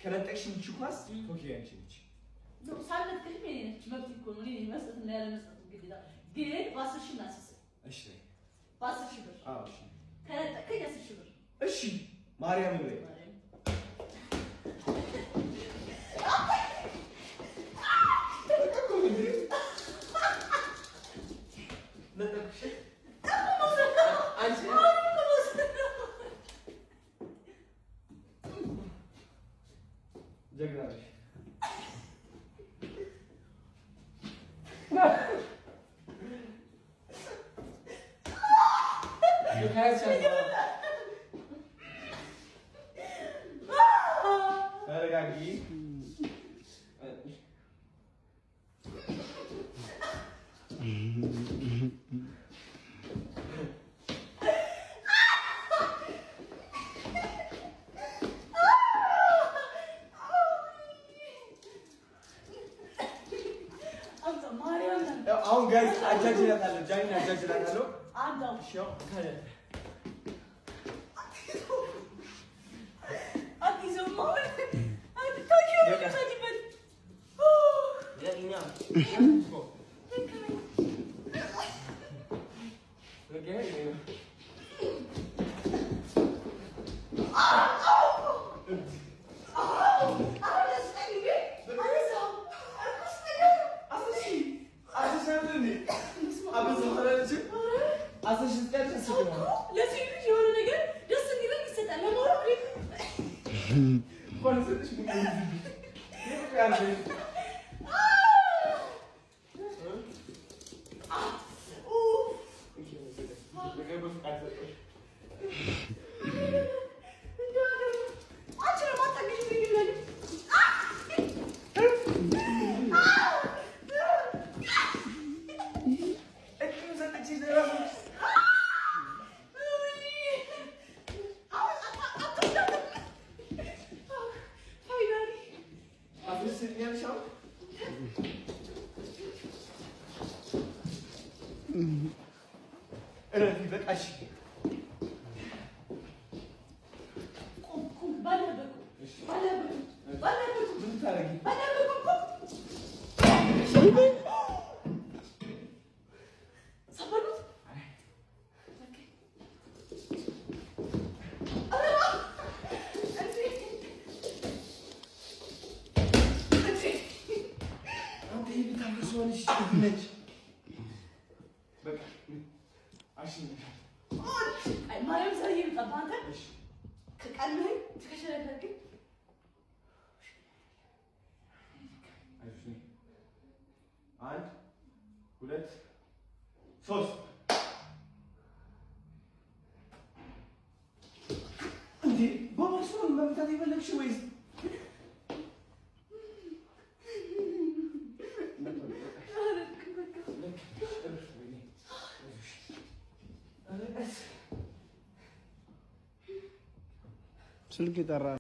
ከነጠቅሽኝ ይህቺ ኳስ okay አንቺ ነች። ሳልነጥቅሽም የእኔ ነች። መብት እኮ ነው። እኔ መስጠት እና ያለ መስጠት ግዴታ። ግን በ10,000 እናስይዝ። እሺ። በ10,000 ብር። አዎ እሺ። ከነጠቅከኝ 10,000 ብር። እሺ ማርያምን በይ። ጀግና ነሽ። ተረጋጊ። አሁን guys አጃጅላታለሁ፣ ጃኒን አጃጅላታለሁ። ለሴት ልጅ የሆነ ነገር ደስ እንዲለኝ ይሰጣል። እረፊ በቃ። እሺ ነች። ማርያም ዘር እየመጣብህ አንተ ከቀልህኝ ትከሸለከልክኝ። አንድ ሁለት ሶስት። እንዴ በቦክሱ መምታት የፈለግሽ ወይስ ስልክ ይጠራል።